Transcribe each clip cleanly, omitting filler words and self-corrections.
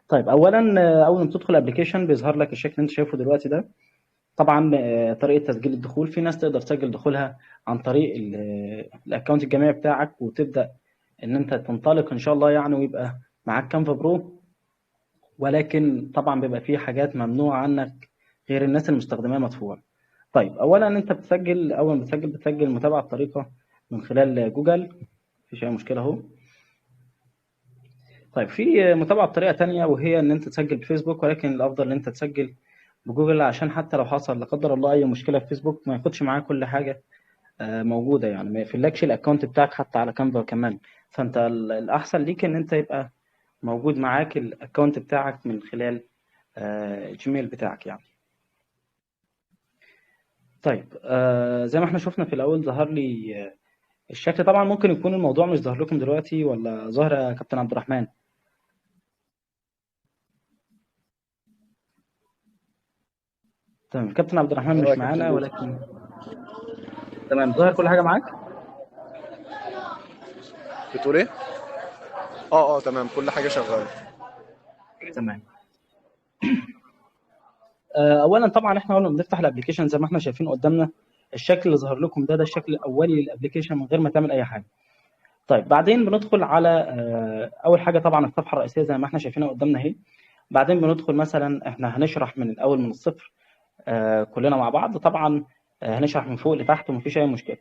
طيب اولا اول ما بتدخل ال application بيظهر لك الشكل اللي انت شايفه دلوقتي ده. طبعا طريقه تسجيل الدخول، في ناس تقدر تسجل دخولها عن طريق ال account الجامعي بتاعك وتبدا ان انت تنطلق ان شاء الله يعني، ويبقى معاك Canva Pro، ولكن طبعا بيبقى فيه حاجات ممنوعة عنك غير الناس المستخدمة مدفوع. طيب اولا انت بتسجل، اول ما بتسجل بتسجل متابعه بطريقة من خلال جوجل، مفيش اي مشكلة اهو. طيب في متابعه بطريقة ثانية وهي ان انت تسجل بفيسبوك، ولكن الافضل ان انت تسجل بجوجل عشان حتى لو حصل لا قدر الله اي مشكلة في فيسبوك ما ياخدش معاه كل حاجة موجودة، يعني ما يقفلكش ال account بتاعك حتى على Canva كمان. فانت الاحسن ليك ان انت يبقى موجود معاك ال account بتاعك من خلال ال Gmail بتاعك يعني. طيب زي ما احنا شفنا في الاول ظهر لي الشكل. طبعا ممكن يكون الموضوع مش ظاهر لكم دلوقتي، ولا ظاهر يا كابتن عبد الرحمن؟ تمام، كابتن عبد الرحمن مش معانا ولكن تمام ظاهر كل حاجة معاك؟ بتقول ايه؟ تمام، كل حاجة شغالة تمام. اولا طبعا احنا اول ما بنفتح ال application زي ما احنا شايفين قدامنا الشكل اللي ظهر لكم ده الشكل الاولي لل application من غير ما تعمل اي حاجة. طيب بعدين بندخل على اول حاجة طبعا الصفحة الرئيسية زي ما احنا شايفينها قدامنا اهي. بعدين بندخل مثلا، احنا هنشرح من الاول من الصفر كلنا مع بعض، طبعا هنشرح من فوق لتحت ومفيش اي مشكلة.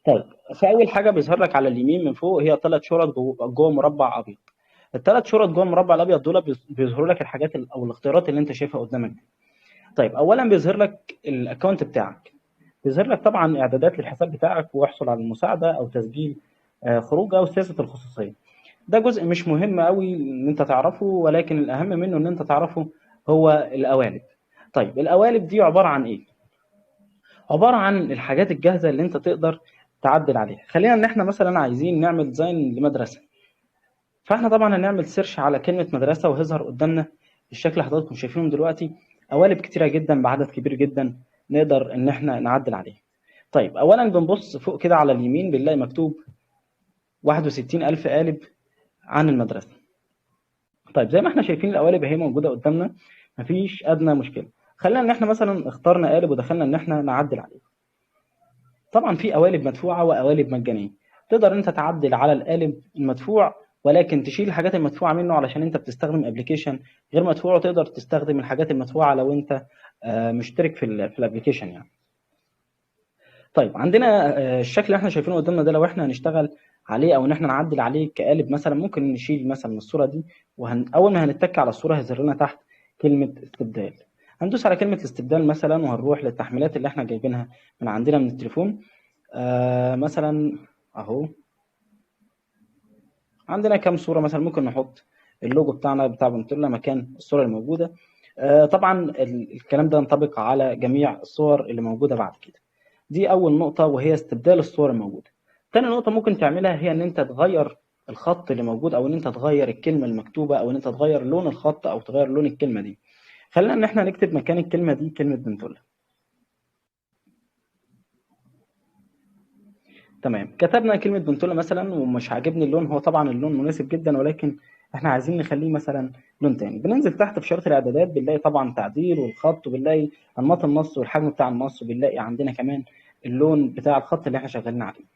طيب فاول حاجة بيظهر لك على اليمين من فوق هي ثلاث شرط جوه مربع ابيض. الثلاث شرط جوه المربع الابيض دول بيظهروا لك الحاجات او الاختيارات اللي انت شايفها قدامك دي. طيب اولا بيظهر لك ال account بتاعك، بيظهر لك طبعا اعدادات للحساب بتاعك واحصل على المساعدة او تسجيل خروج او سياسة الخصوصية. ده جزء مش مهم قوي ان انت تعرفه، ولكن الاهم منه ان انت تعرفه هو القوالب. طيب القوالب دي عبارة عن ايه؟ عبارة عن الحاجات الجاهزة اللي انت تقدر تعدل عليها. خلينا ان احنا مثلا عايزين نعمل design لمدرسة، فاحنا طبعا هنعمل search على كلمة مدرسه وهيظهر قدامنا الشكل اللي حضراتكم شايفينه دلوقتي، قوالب كتيرة جدا بعدد كبير جدا نقدر ان احنا نعدل عليه. طيب اولا بنبص فوق كده على اليمين بنلاقي مكتوب 61,000 قالب عن المدرسة. طيب زي ما احنا شايفين القوالب اهي موجودة قدامنا، مفيش ادنى مشكلة. خلينا ان احنا مثلا اخترنا قالب ودخلنا ان احنا نعدل عليه. طبعا في قوالب مدفوعة وقوالب مجانية، تقدر انت تعدل على القالب المدفوع ولكن تشيل الحاجات المدفوعه منه علشان انت بتستخدم application غير مدفوع، وتقدر تستخدم الحاجات المدفوعه لو انت مشترك في ال application يعني. طيب عندنا الشكل اللي احنا شايفينه قدامنا ده لو احنا هنشتغل عليه او ان احنا نعدل عليه كقالب مثلا، ممكن نشيل مثلا الصورة دي، اول ما هنتك على الصورة هيظهر لنا تحت كلمة استبدال. هندوس على كلمة الاستبدال مثلا وهنروح للتحميلات اللي احنا جايبينها من عندنا من التليفون. مثلا اهو عندنا كام صوره، مثلا ممكن نحط اللوجو بتاعنا بتاع بنتولا مكان الصورة الموجودة. طبعا الكلام ده ينطبق على جميع الصور اللي موجودة بعد كده. دي اول نقطة وهي استبدال الصور الموجودة. تاني نقطة ممكن تعملها هي ان انت تغير الخط اللي موجود، او ان انت تغير الكلمة المكتوبة، او ان انت تغير لون الخط او تغير لون الكلمة دي. خلينا ان احنا نكتب مكان الكلمة دي كلمة بنتولا. تمام، كتبنا كلمة بنتولا مثلا ومش عاجبني اللون، هو طبعا اللون مناسب جدا ولكن احنا عايزين نخليه مثلا لون تاني. بننزل تحت في شريط الاعدادات بنلاقي طبعا تعديل والخط، وبنلاقي انماط النص والحجم بتاع النص، وبنلاقي عندنا كمان اللون بتاع الخط اللي احنا شغالين عليه.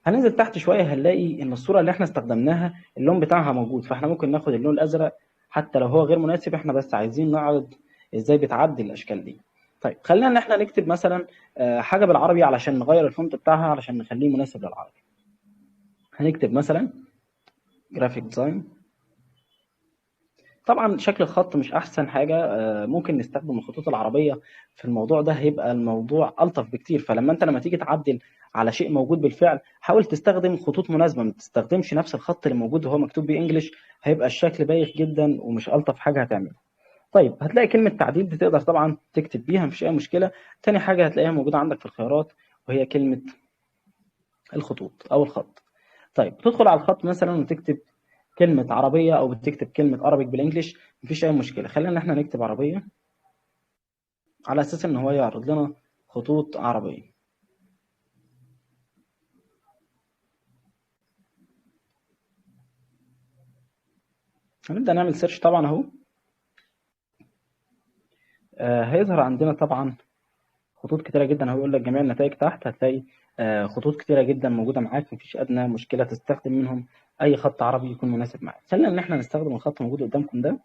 هننزل تحت شوية هنلاقي ان الصورة اللي احنا استخدمناها اللون بتاعها موجود، فاحنا ممكن ناخد اللون الازرق حتى لو هو غير مناسب، احنا بس عايزين نعرض ازاي بتعدل الاشكال دي. طيب خلينا ان احنا نكتب مثلا حاجة بالعربي علشان نغير ال font بتاعها علشان نخليه مناسب للعربي. هنكتب مثلا graphic design. طبعا شكل الخط مش احسن حاجة، ممكن نستخدم الخطوط العربية في الموضوع ده، هيبقى الموضوع الطف بكتير. فلما انت لما تيجي تعدل على شيء موجود بالفعل حاول تستخدم خطوط مناسبة، ما تستخدمش نفس الخط اللي موجود وهو مكتوب ب English، هيبقى الشكل بايخ جدا ومش الطف حاجة هتعملها. طيب هتلاقي كلمة تعديل دي تقدر طبعا تكتب بيها مفيش اي مشكلة. تاني حاجة هتلاقيها موجودة عندك في الخيارات وهي كلمة الخطوط او الخط. طيب تدخل على الخط مثلا وتكتب كلمة عربية او بتكتب كلمة Arabic بال English مفيش اي مشكلة. خلينا ان احنا نكتب عربية على اساس ان هو يعرض لنا خطوط عربية. هنبدا نعمل search طبعا اهو. هيظهر عندنا طبعا خطوط كتيرة جدا، هيقول لك جميع النتائج تحت، هتلاقي خطوط كتيرة جدا موجودة معاك، مفيش ادنى مشكلة تستخدم منهم اي خط عربي يكون مناسب معاك. خلينا ان احنا نستخدم الخط الموجود قدامكم ده،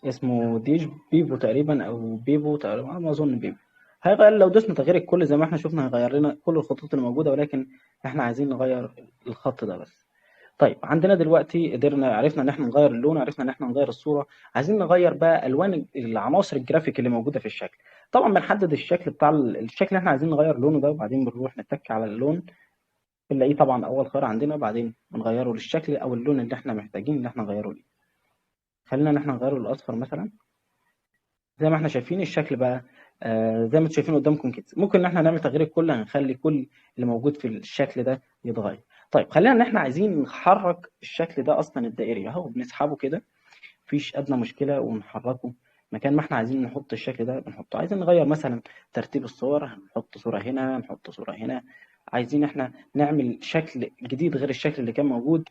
اسمه ديج بيبو تقريبا او بيبو تقريبا، ما اظن بيبو. هيغير لو دوسنا تغيير الكل زي ما احنا شفنا هيغير لنا كل الخطوط اللي موجودة، ولكن احنا عايزين نغير الخط ده بس. طيب عندنا دلوقتي قدرنا عرفنا ان احنا نغير اللون، عرفنا ان احنا نغير الصورة، عايزين نغير بقى الوان العناصر الجرافيك اللي موجودة في الشكل. طبعا بنحدد الشكل بتاع الشكل اللي احنا عايزين نغير لونه ده، وبعدين بنروح نتك على اللون، بنلاقيه طبعا اول خيار عندنا، وبعدين بنغيره للشكل او اللون اللي احنا محتاجين ان احنا نغيره ليه. خلينا ان احنا نغيره للاصفر مثلا. زي ما احنا شايفين الشكل بقى زي ما انتم شايفين قدامكم كده. ممكن ان احنا نعمل تغيير الكل، هنخلي كل اللي موجود في الشكل ده يتغير. طيب خلينا ان احنا عايزين نحرك الشكل ده اصلا الدائري اهو، بنسحبه كده مفيش ادنى مشكلة، ونحركه مكان ما احنا عايزين نحط الشكل ده بنحطه. عايزين نغير مثلا ترتيب الصور، هنحط صوره هنا، نحط صوره هنا، عايزين احنا نعمل شكل جديد غير الشكل اللي كان موجود،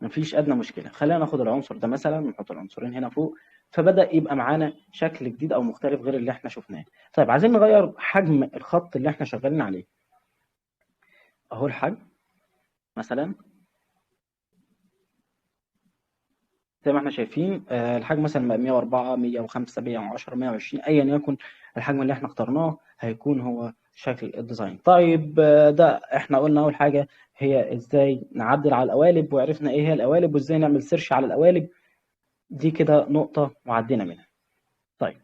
مفيش ادنى مشكلة. خلينا ناخد العنصر ده مثلا ونحط العنصرين هنا فوق، فبدا يبقى معانا شكل جديد او مختلف غير اللي احنا شفناه. طيب عايزين نغير حجم الخط اللي احنا شغالين عليه، اهو الحجم مثلا زي ما احنا شايفين، الحجم مثلا 104 105 110 120، ايا يكن الحجم اللي احنا اخترناه هيكون هو شكل ال design. طيب ده احنا قلنا اول حاجة هي ازاي نعدل على القوالب، وعرفنا ايه هي القوالب وازاي نعمل search على القوالب، دي كده نقطة وعدينا منها. طيب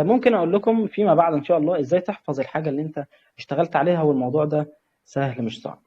ممكن اقول لكم فيما بعد ان شاء الله ازاي تحفظ الحاجة اللي انت اشتغلت عليها، والموضوع ده سهل مش صعب.